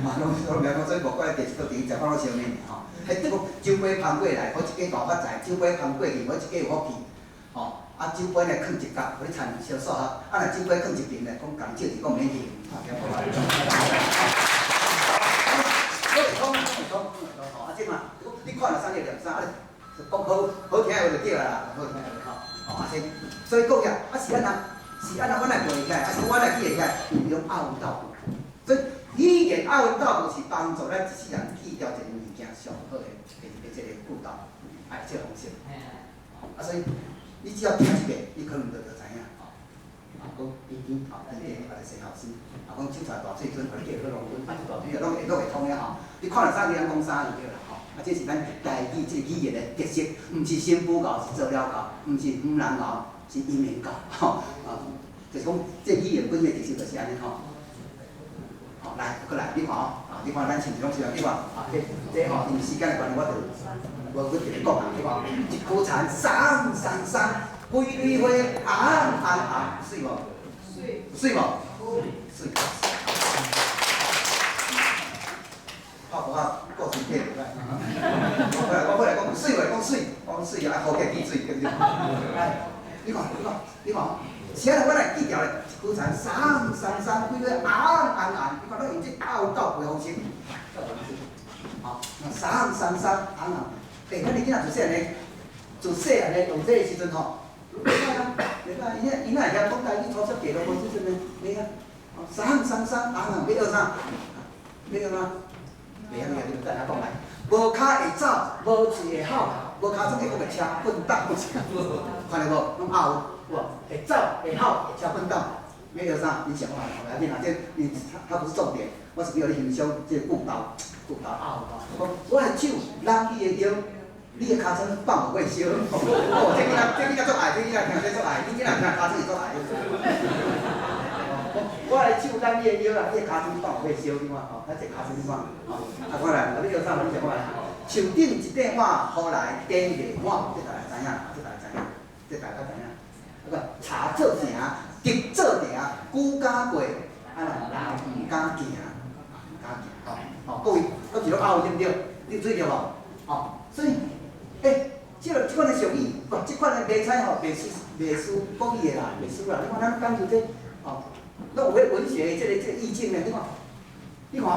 嘛攏攏袂曉講，所以無怪電視都佇食飯攏燒麵吼。彼這個酒杯捧過來，予一家大發財；酒杯捧過去，予一家有福氣。吼，啊酒杯呢囥一角，予你親小數學。啊若酒杯囥一邊咧，講共借字講免還。攏會通，攏會通，攏會通吼。啊這嘛，你看了啥個念啥？啊，講好好聽的話就對啦，好聽的話吼。吼啊，所以講呀，啊是按怎？是按怎？我來背會起來，啊是我來記會起來，因為攏押韻鬥句。所以語言押韻鬥句是幫助咱一世人記牢一個物件上好的的的這個句頭，哎，這個方式。啊，所以你只要聽一遍，你可能就知影吼。啊，講甜甜吼，甜甜啊，就生後生。啊，講手帶大水樽，予你叫去農村，啊，大水啊，攏會通的吼。你看著啥物人講啥就對啦吼。啊，這是咱台語這個語言的特色，毋是新婦猴，是做了猴，毋是黃人猴，是移民猴，吼。啊，就是講這語言本身的特色就是按呢吼。好，來，閣來，你看哦，啊，你看咱親像攏是你看，啊，這這吼，因為時間的關係，我就無去特別講啊。你看，一棵田，送送送，規蕊花，紅紅紅，媠無？媠。媠無？媠。拍無啊，顧身體袂歹。我過來講媠無？講媠，講媠啊，好起記水，對不對？來，你看，你看，你看。是按怎我來記牢咧，一棵田，送送送，規蕊紅紅紅，你看攏用這押韻鬥句方式，鬥句方式，吼，送送送，紅紅。欸，咱的囡仔自細漢咧，自細漢咧用這个時陣吼，袂歹啊，袂歹，𪜶會曉講台語，粗澀低落無水準呢，袂啊。送送送，紅紅，欲學啥？欲學啥？袂曉你啊，你就等下講來。無跤會走，無喙會吼，無跤蹛會閣會車畚斗，看著無？攏押韻，有無？會走，會吼，會車畚斗，欲學啥？你想看，無要緊啦，這伊它不是重點，我是欲予你欣賞這個句頭，句頭押韻吼。講我的手攬你的腰，你的跤蹛放予火燒。哦，這囡仔，這囡仔足愛，這囡仔聽這足愛，你囡仔聽跤蹛會足愛。我的手攬你的腰啦，你的跤蹛放予火燒，你看吼，咱這跤蹛你看，吼，啊，看來，啊，欲學啥？你想看。樹頂一塊碗，雨來頂袂滿，這大家知影，這大家知影，這大家知影。啊個茶做成，竹做埕，久敢過，啊人毋敢行，毋敢行，吼，吼，各位，閣是攏押韻對毋對？你有注意著無？吼，所以，欸，這個這款的俗語，不，這款的袂使吼，袂輸國語的啦，袂輸啦。你看咱講究這，吼，攏有彼文學的這個意境呢。你看，你看，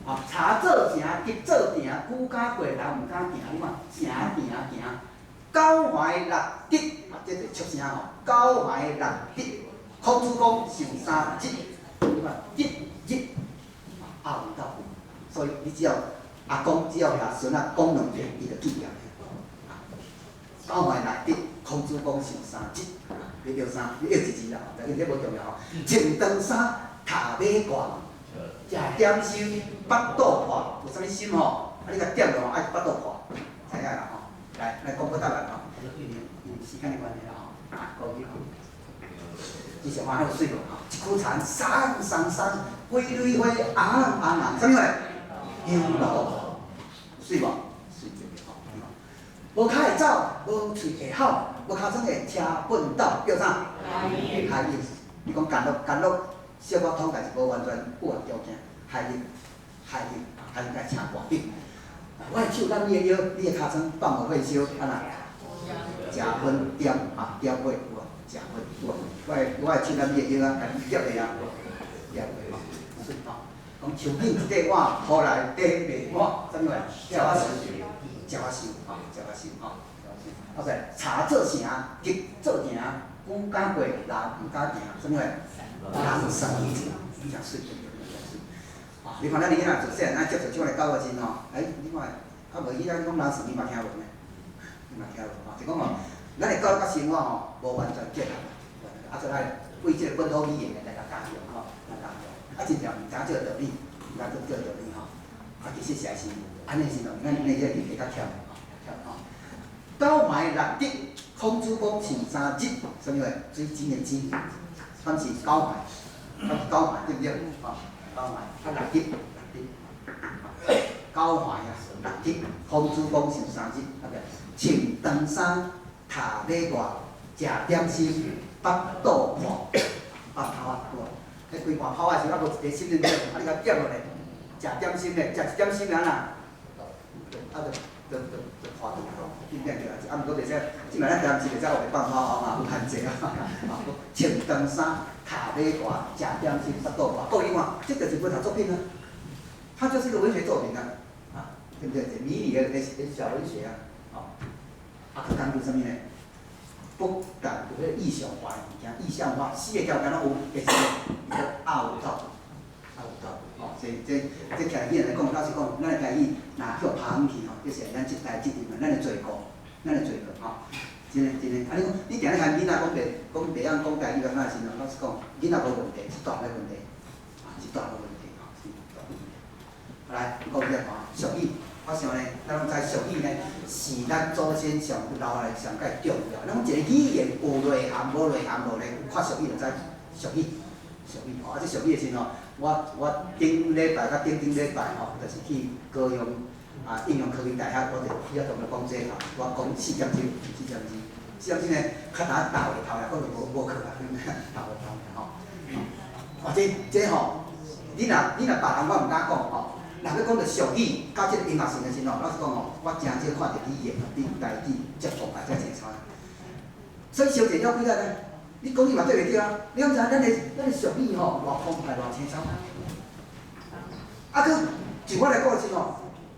啊，茶做成，竹做埕，久敢過，人毋敢行。你看，成埕行，九懷六德，啊，這就促聲吼。九懷六德，孔子講上三日，你看，日日押韻鬥句，所以你只要阿公只要共孫仔講兩遍，伊就記牢。九懷六德，孔子講上三日，你叫啥？你學一字啦，但是這無重要吼。穿長衫，踏馬褂，食點心，腹肚破，有啥物心吼？啊，你共點落吼，愛腹肚破，知影啦吼？來，來講過答案吼，因為時間的關係啦吼，啊，講你吼，你想看彼個媠無？吼，一棵田，送送送，規蕊花，紅紅紅，啥物花？香爐，媠無？媠對對吼。無跤會走，無喙會吼，無跤蹛會車畚斗，叫啥？諧音。你講甘露，甘露小可統計是無完全符合條件，諧音，諧音，諧音愛請大筆。我的手攬你的腰，你的跤蹛放予火燒，按怎？食薰點啊，點火有無？食薰有無？我的手攬你的腰啊，共你夾下啊，夾下吼，媠吼。講樹頂一塊碗，雨來頂袂滿，啥物話？鳥仔樹，鳥仔樹吼，鳥仔樹吼。啊說茶做成，竹做埕，久敢過，人毋敢行，啥物話？人算真媠，真媠。啊，你看咱囡仔自細漢咱接觸這款的教育時吼，欸，你看，啊無伊咱講人算你嘛聽無呢？你嘛聽無吼？就講吼，咱的教育佮生活吼，無完全結合，啊，所以愛為這個本土語言來共加強吼，來加強。啊，真正毋知這個道理，毋知這個道理吼。啊，其實實在是按呢是吼，咱那個會較忝吼，忝吼。九懷六德，孔子講上三日，啥物話？水井的井，敢是九懷？敢是九懷對毋對？吼，九懷啊六德，六德，九懷啊六德，孔子講上三日，啊個穿長衫，踏馬褂，食點心，腹肚破，腹頭啊，對無？彼規罐泡仔時，猶無一個心對毋對？啊，你共點落來，食食點心的，食一點心啊啦，啊就就就就破掉咯，對不對？啊，毋過袂使，這擺咱台南市袂使學放炮啊，有限制啊。啊，穿長衫，跤碼大，食點心，腹肚大，國語看，這就是文學作品啊，它就是一個文學作品啊，啊，對不對？迷你的的小文學啊，哦，啊，閣講究啥物呢？不但有彼個意象化的物件，意象化，四個條件攏有，會使伊叫押韻套句，押韻套句，吼，所以這這徛起來講，老實講，咱的台語若去予拍遠去吼，這是咱這代責任啊，咱的罪過，咱的罪過，吼，真的真的。啊，你講你定咧嫌囡仔講袂講袂曉講台語敢若時陣，老實講，囡仔無問題，是大人的問題，啊，是大人的問題，吼，是大人問題。來，講這個俗語，我想呢，咱攏知俗語呢是咱祖先上留下來上蓋重要。咱講一個語言有內涵無內涵無呢？看俗語就知。俗語，俗語吼，啊，這俗語的時陣吼，我我頂禮拜佮頂頂禮拜吼，就是去高雄啊應用科技大學，我就去遐同佢講這吼，我講四點鐘，四點鐘，四點鐘呢，較早鬥會頭來，講就無無課啊，鬥會頭來吼。哇，這這吼，你若你若別人我毋敢講吼。若欲講著俗語，佮這個音樂性的時陣吼，老實講吼，我誠少看著語言比台語遮澎湃遮精彩。所以燒一了幾日呢？你講伊嘛對袂對啊？你敢知影咱的俗語吼，偌澎湃偌青草？啊，閣就我來講的時吼，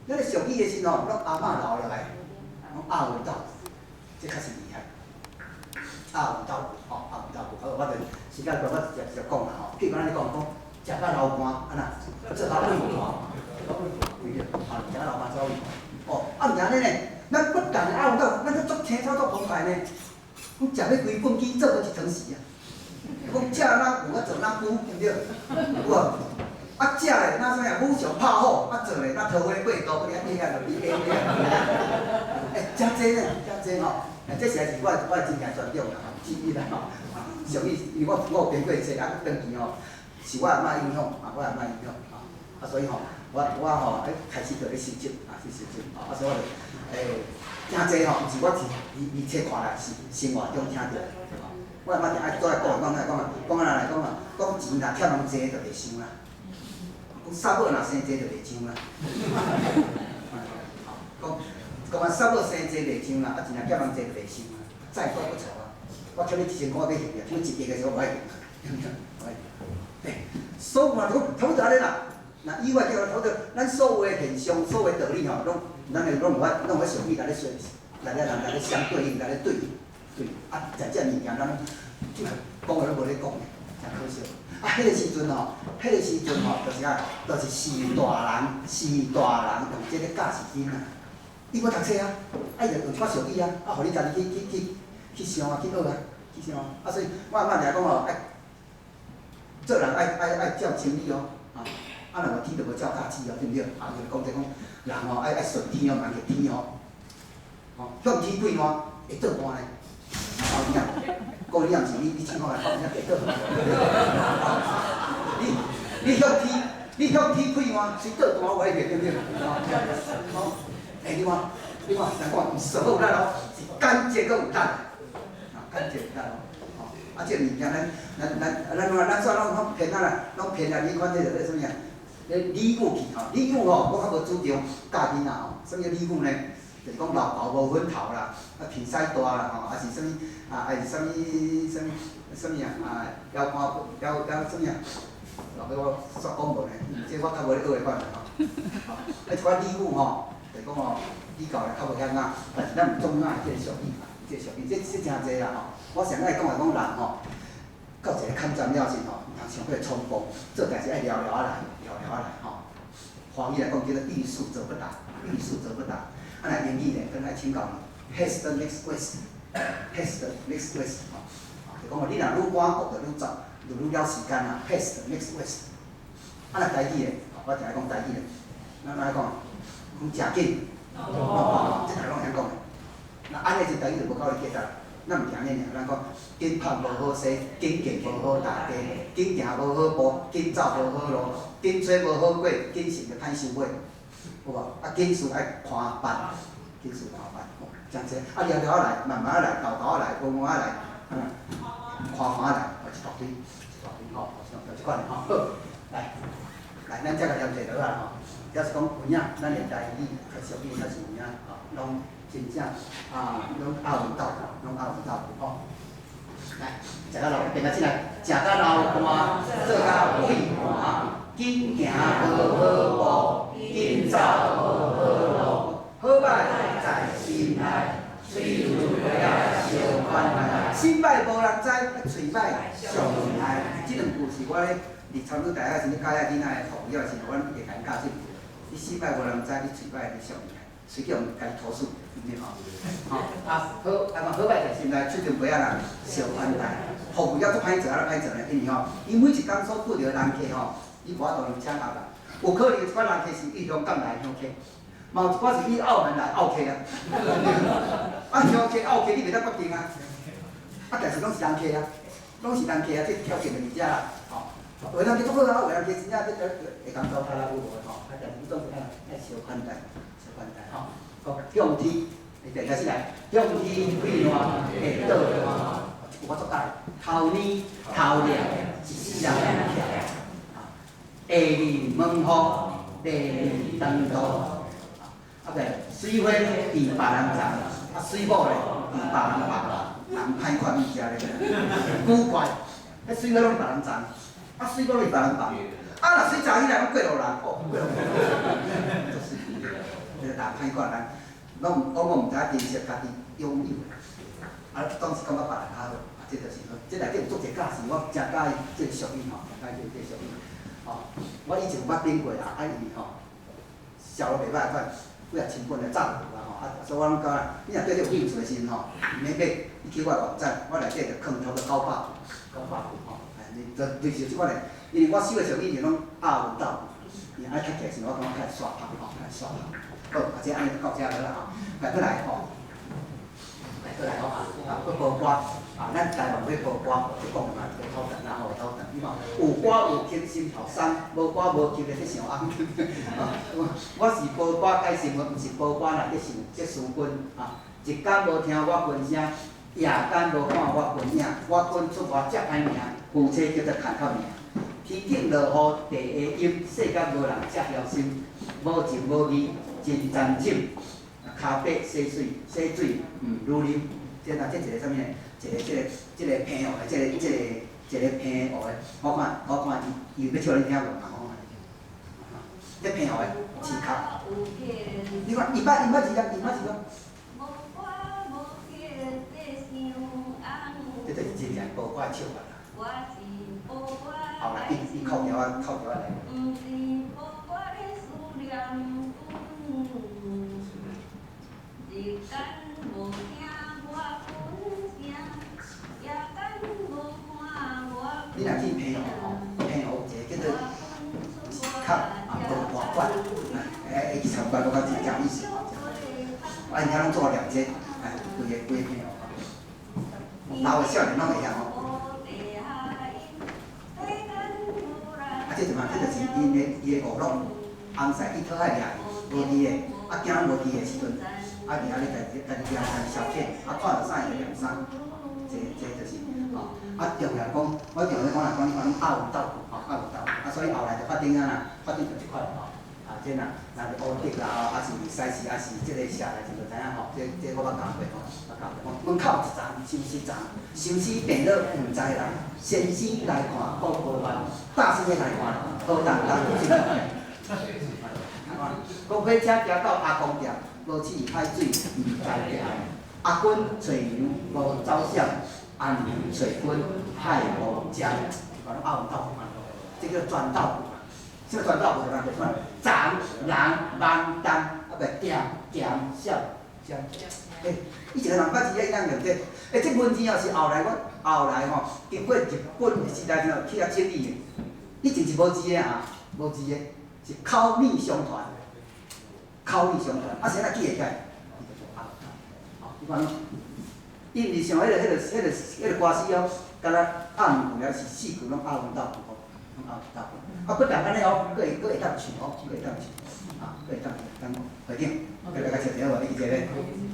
咱的俗語的時吼，攏阿嬤留落來，攏押韻套句，這較是厲害。押韻套句，吼，押韻套句，好，我就時間關我直接直接講啦吼。比如講咱咧講講，食甲流汗，按怎？做甲胃大。胃啊，食甲流汗做胃哦，啊毋是按呢呢，咱不但押韻套，咱閣足青草足澎湃呢。講食欲規畚箕，做無一湯匙啊！講食哪有啊，做哪久，對毋對？有無？啊，食咧若啥物啊？武松拍虎，啊做咧若桃花過渡，你遐遐就比下欸，誠濟呢，誠濟吼！欸，這實在是我我的真正專長啦，吼，之一啦吼。俗語，因為我我有編過冊，啊，長期吼受我阿嬤影響，啊，我阿嬤影響，啊，啊，所以吼，我我吼，咧開始就咧收集，啊，去收集，啊，所以我就欸，誠濟吼，毋是我佇佇冊看來，是生活中聽著。我阿嬤定愛做來講，講來講啊，講啊來講啊，講錢若欠人濟就袂想啦，講捒某若生濟就袂上啦。講講啊，捒某生濟袂上啦，啊錢若欠人濟就袂想啦，債多不愁啊。我欠你1000箍我欲還啊，欠你1億的時候我無愛還，對毋對？無愛還。欸，所有嘛就講差不多按呢啦。若以外叫差不多，咱所有的現象、所有的道理吼，攏咱的攏有法，攏有法俗語來咧說，來咧來來咧相對應，來咧對對。啊，在這物件咱就講的攏無咧講的，誠可惜。啊，彼個時陣吼，彼個時陣吼，就是啊，就是士大人，士大人用這个教示囡仔。伊無讀冊啊，啊伊就用一寡俗語啊，啊，予你家己去去去去想啊，去學啊，去想啊。啊，所以我阿嬤定講吼，愛做人愛愛愛照情理哦，啊，啊若無天就無照教子哦，對毋對？啊，伊就講這講，人吼愛愛順天哦，毋通逆天哦。吼，向天開岸會倒岸呢。哦，你啊，講你也毋是你，你試看覓，講你會倒。你你向天，你向天開岸，隨倒岸有愛對毋對？吼，欸，你看，你看，人講毋是上好有力哦，是簡潔閣有力，啊，簡潔有力哦。吼，啊，這個物件咱咱咱咱咱咱煞攏攏偏啊啦，攏偏啊！你看這個這啥物啊？這俚語去吼，俚語吼，我較無主張教囡仔吼。啥物叫俚語呢？就是講老猴無粉頭啦，啊，鼻屎大啦吼，還是啥物啊？還是啥物啥物啥物啊？啊，枵寒枵枵啥物啊？老尾我煞講無呢，這我較無咧學的款啦吼。吼，啊，一寡俚語吼，就是講吼，比較來較無遐雅，但是咱有總愛這個俗語嘛，這個俗語，這這誠濟啦吼。我上愛講的講人吼，到一个坎站了時吼，毋通傷過衝動，做代誌愛牢牢仔來，牢牢仔來吼。華語來講叫做欲速則不達，欲速則不達。啊，若英語咧，閣愛請教伊，Haste makes waste，haste makes waste 吼，就講吼，你若愈趕，就愈走，就愈了時間啊，haste makes waste。啊，若台語咧，我定愛講台語咧，咱來講，講誠緊，哦，這大家攏會曉講的。若按呢這台語就無夠咧價值。咱毋是按呢爾，咱講緊拍無好勢，緊見無好大家，緊行無好步，緊走無好路，緊揣無好過，緊成就歹收尾，有無？啊，緊事愛寬辦，緊事寬辦，吼，誠濟。啊，牢牢仔來，慢慢仔來，沓沓仔來，穩穩仔來，嗯，寬寬仔來，一大堆，一大堆吼，像這款的吼。好，來，來，來，咱遮來念一下落啊吼。抑是講有影，咱的台語較俗語較是有影，吼，攏真正啊，攏押韻鬥，攏押韻鬥吼。來，食到流，變甲進來，食甲流汗，做甲胃寒，緊行無好步，緊走無好路，好歹在心內，喙潤了相款待，心歹無人知，喙歹上厲害。這兩句是我咧佇差不多大學時咧教遐囡仔的課，了時，阮一直共𪜶教這兩句。你心歹無人知，你喙歹你上厲害，隨叫人共你投訴，對毋對吼？吼啊好，啊嘛好歹在心內，喙中粿仔人相款待，服務業足歹做，啊怎歹做呢？因為吼，伊每一工所拄著的人客吼，伊無法度用請合啦。有可能有一寡人客是伊香港來的鄉客，嘛有一寡是伊澳門來澳客啊。啊鄉客澳客你袂當決定啊。啊，但是攏是人客啊，攏是人客啊，這條件就佇遮啦，吼。有的人客足好啊，有的人客真正這會共糟蹋啦，有無吼？啊，但是你總是愛愛相款待，相款待吼。講向天，你定下先來，向天開爛會倒爛，這句我足喜歡。頭年頭掠一世人徛，下面門戶，內面長路，啊對，水花佇別人鏨，啊水某咧佇別人縛，人歹看物件咧，古怪，彼水花攏佇別人鏨，啊水某攏佇別人縛，啊若水鏨起來攏過路人，哦過路人，足水，這個人歹看人，攏我毋知影珍惜家己擁有的，啊總是感覺別人較好，啊這就是好，這內底有足濟教示，我誠喜歡這個俗語吼，誠喜歡這個俗語，吼，我以前有捌頂過啊，啊因為吼，銷路袂歹款，幾若千本的炸有啊吼，啊所以我攏感覺，你若對這有興趣的時陣吼，免買，你去我的網站，我內底就囥差不多900句，900句吼，哎，你就類似這款的，因為我收的俗語是攏押韻鬥，伊愛讀起來時，我感覺較會煞拍吼，較會煞拍。好，啊這按呢就到遮好啦吼，來過來吼，來過來吼啊，啊，閣報歌啊，咱台灣要報歌，就講嘛，這個頭等啊吼，頭等，你看有歌有曲心頭鬆，無歌無曲咧去想翁。啊，我是報歌解新聞，毋是報歌來去想這思君啊。日間無聽我軍聲，夜間無看我軍影，我軍出外遮歹名，夫妻叫做牽較命。天頂落雨地下陰，世間無人遮曉心，無情無義真殘忍，跤伯洗水洗水毋愈啉。這若這一個啥物呢？一個這個這個平湖的，這個這個一個平湖的，我看我看伊伊欲唱你聽無？我看。這平湖的飼殼，你看伊捌伊捌字啊，伊捌字講。這就是真正報歌唱法啦。後來伊伊扣調啊，扣調啊來。你若去平湖吼，平湖有一個叫做飼殼啊博物館，哎，會去參觀，我感覺真有意思吼。啊，𪜶遐攏做兩間，哎，規个規個平湖，老的少年攏會曉吼。啊，這就嘛，這就是𪜶的伊的娛樂，翁婿去討海掠魚，無魚的，啊驚無魚的時陣，啊佇遐咧家己家己掠家己消遣，啊看著啥伊就念啥，這這就是吼。啊，重要講，我重要講來講，你看攏押韻鬥句吼，押韻鬥句，啊，所以後來就發展啊啦，發展到這款吼。啊，這若若是烏竹啦吼，啊是西施，啊是這個寫來時就知影吼，這這我捌教過吼，捌教過。門口一層相思叢，相思病了毋知人，先生來看顧無萬，大師兄來看好重擔。講火車行到阿公店，無試海水毋知鹹。阿君揣娘無走閃，阿娘揣君海無漿。我攏押韻鬥句，這叫轉鬥句。這個轉鬥句就講，叢、人、網、重，啊袂店、鹹、閃、漿。欸，以前人捌字啊，伊通用這，欸，這文字哦是後來我後來吼，經過日本的時代之後去遐整理的。以前是無字的啊，無字的，是口耳相傳，口耳相傳，啊，是按怎記會起來？吼，你看，伊毋是像彼个、彼个、彼个、彼个歌詞哦，敢若押兩句，抑是四句攏押韻鬥句吼，攏押韻鬥句。啊，不但按呢哦，閣會閣會當唱哦，閣會當唱，啊，閣會當唱。會長，閣來共唱一下無？你記一個，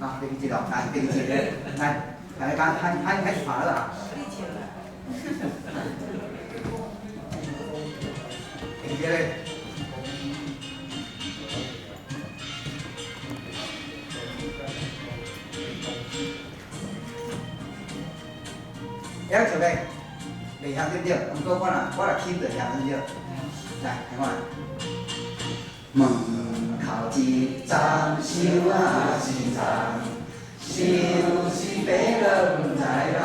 啊，你記一個，來，你記一個，來，來，來，喊喊喊一拍好啊。你記一個。會曉唱袂？袂曉對不對？毋過我若起就會曉對不對？來，聽看。門口一站想啊是站，想是白了毋知人。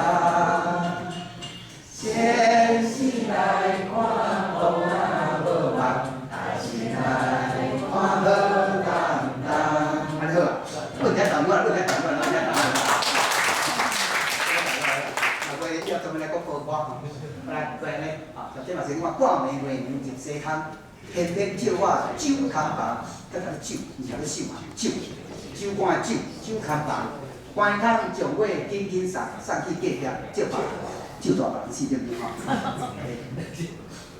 先生來看烏仔無夢，大生來看好擔當。按呢好啊？你聽台語啊？你聽台語啊？你聽台語啊？啊，我要專門來講報歌吼。來，過來呢，啊，這嘛是講掛眉月娘入西空，偏偏照我酒空房，這叫做酒，毋是叫做酒啊，酒，酒館的酒，酒空房。關窗將火緊緊送，送去隔壁借別酒大別人死對不對吼？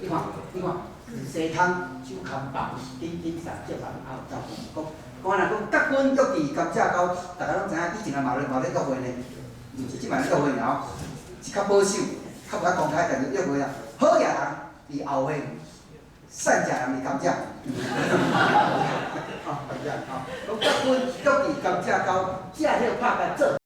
你看，你看，入西空酒空房，緊緊送借別人啊有走講，講若講甲阮約佇甘蔗溝，逐家攏知影以前也嘛咧嘛咧約會呢，毋是這擺咧約會爾吼，是較保守，較無遐公開，但是約會啊，好額人佇後花園，散食人佇甘蔗。吼，甘蔗吼，講甲阮約佇甘蔗溝，蔗葉拍甲做。